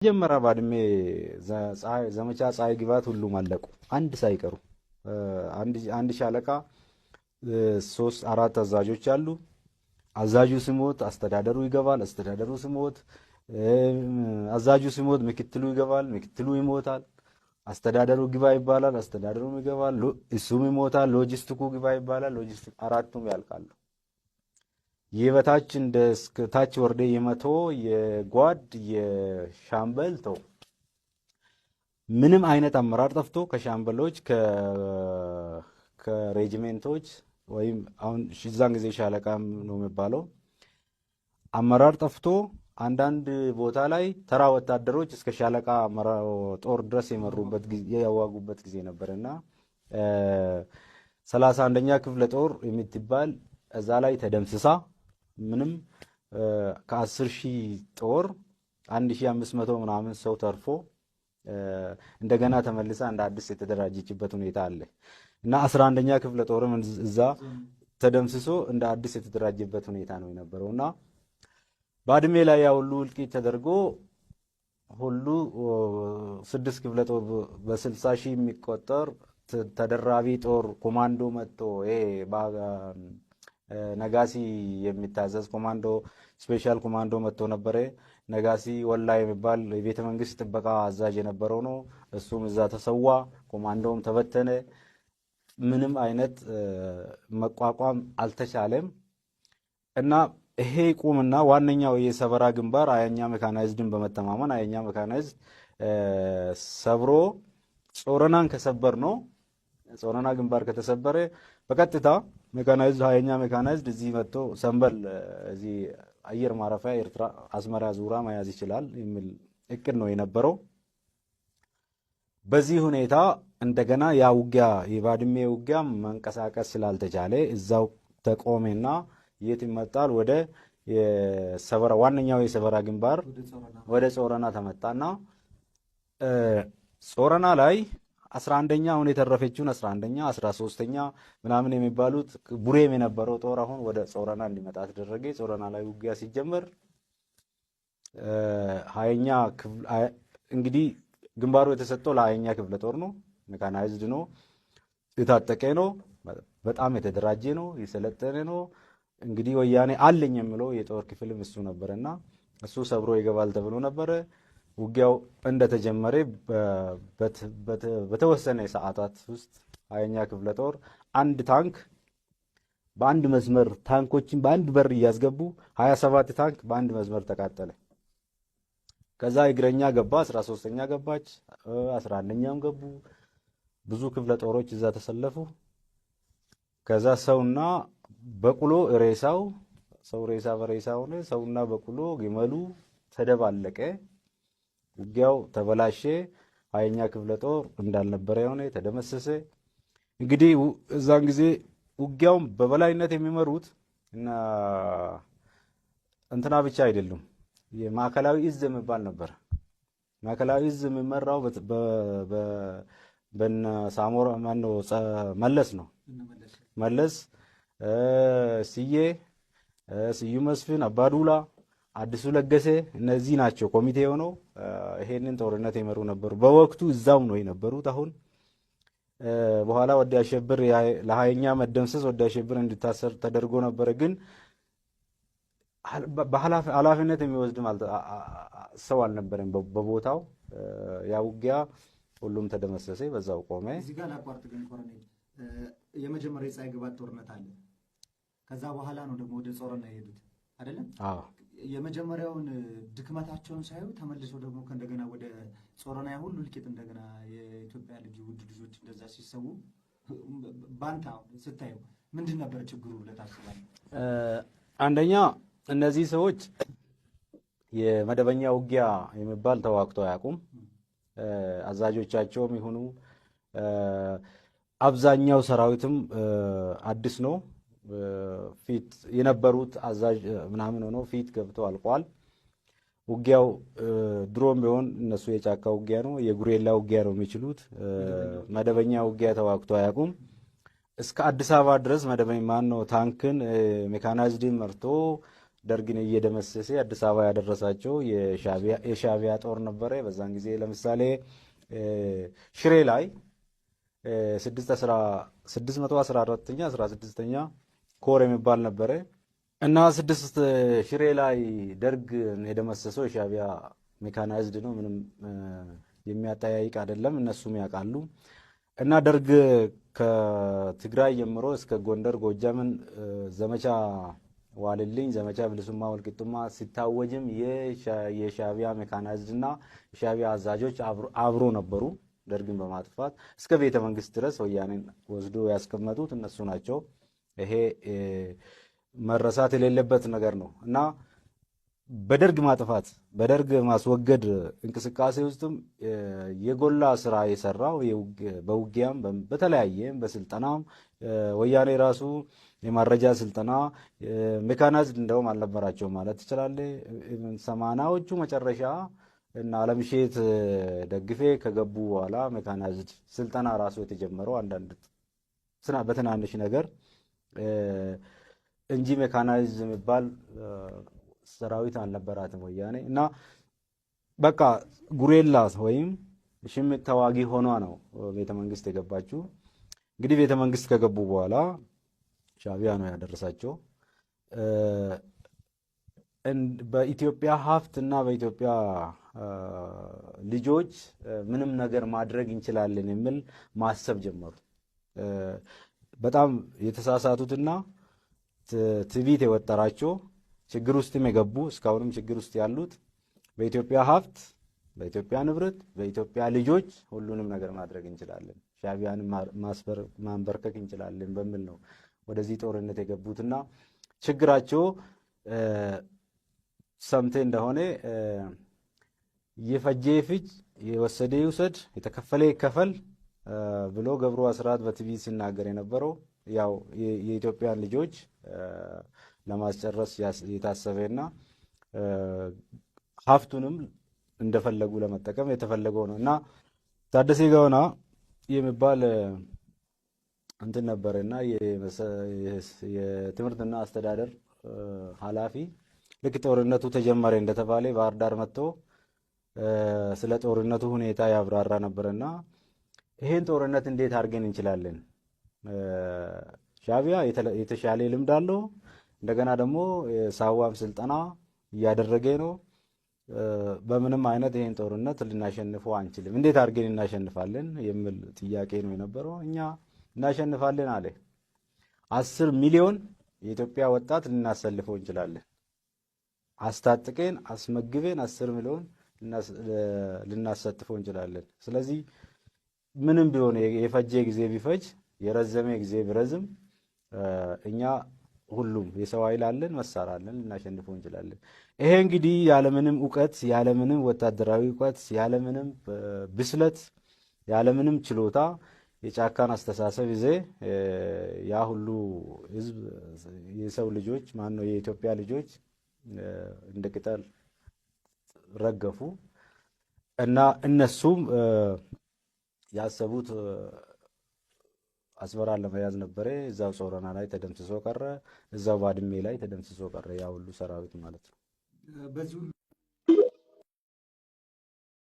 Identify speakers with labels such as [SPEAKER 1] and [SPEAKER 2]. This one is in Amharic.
[SPEAKER 1] መጀመሪያ ባድሜ ዘመቻ ፀሐይ ግባት ሁሉም አለቁ፣ አንድ ሳይቀሩ። አንድ ሻለቃ ሶስት አራት አዛዦች አሉ። አዛዡ ሲሞት አስተዳደሩ ይገባል። አስተዳደሩ ሲሞት አዛዡ ሲሞት ምክትሉ ይገባል። ምክትሉ ይሞታል። አስተዳደሩ ግባ ይባላል። አስተዳደሩም ይገባል፣ እሱም ይሞታል። ሎጂስቲኩ ግባ ይባላል። ሎጂስቲክ አራቱም ያልቃሉ። የበታች እንደ ታች ወርዴ የመቶ የጓድ የሻምበል ተው ምንም አይነት አመራር ጠፍቶ ከሻምበሎች ከሬጂሜንቶች ወይም አሁን እዛን ጊዜ ሻለቃም ነው የሚባለው አመራር ጠፍቶ አንዳንድ ቦታ ላይ ተራ ወታደሮች እስከ ሻለቃ ጦር ድረስ የመሩበት ያዋጉበት ጊዜ ነበርና 31ኛ ክፍለ ጦር የምትባል እዛ ላይ ተደምስሳ ምንም ከ10,000 ጦር 1500 ምናምን ሰው ተርፎ እንደገና ተመልሳ እንደ አዲስ የተደራጀችበት ሁኔታ አለ እና 11ኛ ክፍለ ጦርም እዛ ተደምስሶ እንደ አዲስ የተደራጀበት ሁኔታ ነው የነበረው። እና ባድሜ ላይ ያ ሁሉ እልቂት ተደርጎ ሁሉ ስድስት ክፍለ ጦር በ60,000 የሚቆጠር ተደራቢ ጦር ኮማንዶ መጥቶ ይሄ ነጋሲ የሚታዘዝ ኮማንዶ special ኮማንዶ መጥቶ ነበረ። ነጋሲ ወላ የሚባል የቤተ መንግስት ጥበቃ አዛዥ የነበረው ነው። እሱም እዛ ተሰዋ፣ ኮማንዶውም ተበተነ። ምንም አይነት መቋቋም አልተቻለም እና ይሄ ቁምና ዋነኛው የሰበራ ግንባር 20ኛ ሜካናይዝድን በመተማመን 20ኛ ሜካናይዝድ ሰብሮ ጾረናን ከሰበር ነው ጾረና ግንባር ከተሰበረ በቀጥታ ሜካናይዝድ 20ኛ ሜካናይዝድ እዚህ መጥቶ ሰንበል እዚህ አየር ማረፊያ ኤርትራ አስመራ ዙራ መያዝ ይችላል የሚል እቅድ ነው የነበረው። በዚህ ሁኔታ እንደገና ያ ውጊያ የባድሜ ውጊያ መንቀሳቀስ ስላልተቻለ እዛው ተቆሜና የት ይመጣል? ወደ የሰበራ ዋነኛው የሰበራ ግንባር ወደ ጾረና ተመጣና ጾረና ላይ 11ኛ አሁን የተረፈችውን 11ኛ 13ኛ ምናምን የሚባሉት ቡሬም የነበረው ጦር አሁን ወደ ጾረና እንዲመጣ ተደረገ። ጾረና ላይ ውጊያ ሲጀመር 20ኛ እንግዲህ ግንባሩ የተሰጠው ለ20ኛ ክፍለ ጦር ነው። ሜካናይዝድ ነው፣ የታጠቀ ነው፣ በጣም የተደራጀ ነው፣ የሰለጠነ ነው። እንግዲህ ወያኔ አለኝ የሚለው የጦር ክፍልም እሱ ነበረና እሱ ሰብሮ ይገባል ተብሎ ነበረ። ውጊያው እንደተጀመረ በተወሰነ ሰዓታት ውስጥ 20ኛ ክፍለ ጦር አንድ ታንክ በአንድ መስመር ታንኮችን በአንድ በር እያስገቡ 27 ታንክ በአንድ መስመር ተቃጠለ። ከዛ እግረኛ ገባ፣ 13ኛ ገባች፣ 11ኛም ገቡ። ብዙ ክፍለ ጦሮች እዛ ተሰለፉ። ከዛ ሰውና በቅሎ ሬሳው ሰው ሬሳ በሬሳ ሆነ። ሰውና በቅሎ ግመሉ ተደባለቀ። ውጊያው ተበላሸ። 20ኛ ክፍለ ጦር እንዳልነበረ የሆነ ተደመሰሰ። እንግዲህ እዛን ጊዜ ውጊያውን በበላይነት የሚመሩት እና እንትና ብቻ አይደሉም። የማዕከላዊ እዝ የሚባል ነበር። ማዕከላዊ እዝ የሚመራው በነ ሳሞራ ማነው መለስ ነው። መለስ፣ ስዬ፣ ስዩም መስፍን፣ አባዱላ፣ አዲሱ ለገሰ እነዚህ ናቸው ኮሚቴ ሆነው ይሄንን ጦርነት የመሩ ነበሩ። በወቅቱ እዛው ነው የነበሩት። አሁን በኋላ ወዲ አሸብር ለ20ኛ መደምሰስ ወዲ አሸብር እንዲታሰር ተደርጎ ነበረ። ግን በኃላፊነት የሚወስድ ሰው አልነበረም በቦታው። ያ ውጊያ ሁሉም ተደመሰሰ፣ በዛው ቆመ።
[SPEAKER 2] እዚህ ጋር ላቋርጥ ግን ኮሎኔል፣ የመጀመሪያ የፀሐይ ግባት ጦርነት አለ። ከዛ በኋላ ነው ደግሞ ወደ ጾረና የሄዱት አይደለም?
[SPEAKER 1] አዎ።
[SPEAKER 2] የመጀመሪያውን ድክመታቸውን ሳዩ ተመልሰው ደግሞ ከእንደገና ወደ ጾረና ያ ሁሉ እልቂት እንደገና የኢትዮጵያ ልጅ ውድ ልጆች እንደዛ ሲሰዉ ባንታ ስታየው ምንድን ነበር ችግሩ ብለህ ታስባለህ?
[SPEAKER 1] አንደኛ እነዚህ ሰዎች የመደበኛ ውጊያ የሚባል ተዋግቶ አያውቁም። አዛዦቻቸውም ይሁኑ አብዛኛው ሰራዊትም አዲስ ነው። ፊት የነበሩት አዛዥ ምናምን ሆኖ ፊት ገብቶ አልቋል። ውጊያው ድሮም ቢሆን እነሱ የጫካ ውጊያ ነው፣ የጉሬላ ውጊያ ነው የሚችሉት። መደበኛ ውጊያ ተዋግቶ አያውቁም። እስከ አዲስ አበባ ድረስ መደበኛ ማን ነው ታንክን ሜካናይዝድን መርቶ ደርግን እየደመሰሰ አዲስ አበባ ያደረሳቸው የሻዕቢያ ጦር ነበረ። በዛን ጊዜ ለምሳሌ ሽሬ ላይ 614ኛ 16ኛ ኮር የሚባል ነበረ እና 6 ሽሬ ላይ ደርግ የደመሰሰው የሻዕቢያ ሜካናይዝድ ነው። ምንም የሚያጠያይቅ አይደለም። እነሱም ያውቃሉ። እና ደርግ ከትግራይ ጀምሮ እስከ ጎንደር ጎጃምን ዘመቻ ዋልልኝ፣ ዘመቻ ብልሱማ ወልቂጡማ ሲታወጅም የሻዕቢያ ሜካናይዝድ እና የሻዕቢያ አዛዦች አብሮ ነበሩ። ደርግን በማጥፋት እስከ ቤተ መንግስት ድረስ ወያኔን ወስዶ ያስቀመጡት እነሱ ናቸው። ይሄ መረሳት የሌለበት ነገር ነው እና በደርግ ማጥፋት በደርግ ማስወገድ እንቅስቃሴ ውስጥም የጎላ ስራ የሰራው በውጊያም በተለያየም በስልጠናም ወያኔ ራሱ የማረጃ ስልጠና ሜካናይዝድ እንደውም አልነበራቸውም ማለት ትችላለህ። 80ዎቹ መጨረሻ እና አለምሼት ደግፌ ከገቡ በኋላ ሜካናይዝድ ስልጠና ራሱ የተጀመረው አንዳንድ በትናንሽ ነገር እንጂ ሜካናይዝድ የሚባል ሰራዊት አልነበራትም ወያኔ። እና በቃ ጉሬላ ወይም ሽምቅ ተዋጊ ሆኗ ነው ቤተ መንግስት የገባችው። እንግዲህ ቤተ መንግስት ከገቡ በኋላ ሻዕቢያ ነው ያደረሳቸው። በኢትዮጵያ ሀብት እና በኢትዮጵያ ልጆች ምንም ነገር ማድረግ እንችላለን የሚል ማሰብ ጀመሩ። በጣም የተሳሳቱትና ትዕቢት የወጠራቸው ችግር ውስጥም የገቡ እስካሁንም ችግር ውስጥ ያሉት በኢትዮጵያ ሀብት፣ በኢትዮጵያ ንብረት፣ በኢትዮጵያ ልጆች ሁሉንም ነገር ማድረግ እንችላለን፣ ሻዕቢያንም ማንበርከክ እንችላለን በሚል ነው ወደዚህ ጦርነት የገቡትና ችግራቸው ሰምቴ እንደሆነ የፈጀ ይፍጅ፣ የወሰደ ይውሰድ፣ የተከፈለ ይከፈል ብሎ ገብሩ አስራት በቲቪ ሲናገር የነበረው ያው የኢትዮጵያን ልጆች ለማስጨረስ የታሰበና ሀብቱንም እንደፈለጉ ለመጠቀም የተፈለገው ነው። እና ታደሰ ገውና የሚባል እንትን ነበርና የትምህርትና አስተዳደር ኃላፊ ልክ ጦርነቱ ተጀመረ እንደተባለ ባህር ዳር መጥቶ ስለ ጦርነቱ ሁኔታ ያብራራ ነበርና ይሄን ጦርነት እንዴት አድርገን እንችላለን? ሻዕቢያ የተሻለ ልምድ አለው። እንደገና ደግሞ ሳዋም ስልጠና እያደረገ ነው። በምንም አይነት ይሄን ጦርነት ልናሸንፈው አንችልም። እንዴት አድርገን እናሸንፋለን የሚል ጥያቄ ነው የነበረው። እኛ እናሸንፋለን አለ። 10 ሚሊዮን የኢትዮጵያ ወጣት ልናሰልፈው እንችላለን። አስታጥቀን አስመግበን 10 ሚሊዮን ልናሰጥፈው እንችላለን። ስለዚህ ምንም ቢሆን የፈጀ ጊዜ ቢፈጅ የረዘመ ጊዜ ቢረዝም እኛ ሁሉም የሰው ኃይል አለን፣ መሳሪያ አለን፣ ልናሸንፈው እንችላለን። ይሄ እንግዲህ ያለምንም እውቀት፣ ያለምንም ወታደራዊ እውቀት፣ ያለምንም ብስለት፣ ያለምንም ችሎታ የጫካን አስተሳሰብ ይዜ ያ ሁሉ ህዝብ የሰው ልጆች ማነው የኢትዮጵያ ልጆች እንደ ቅጠል ረገፉ እና እነሱም ያሰቡት አስመራን ለመያዝ ነበረ። እዛው ጾረና ላይ ተደምስሶ ቀረ። እዛው ባድሜ ላይ ተደምስሶ ቀረ። ያ ሁሉ ሰራዊት ማለት ነው።
[SPEAKER 2] በዚህ ሁሉ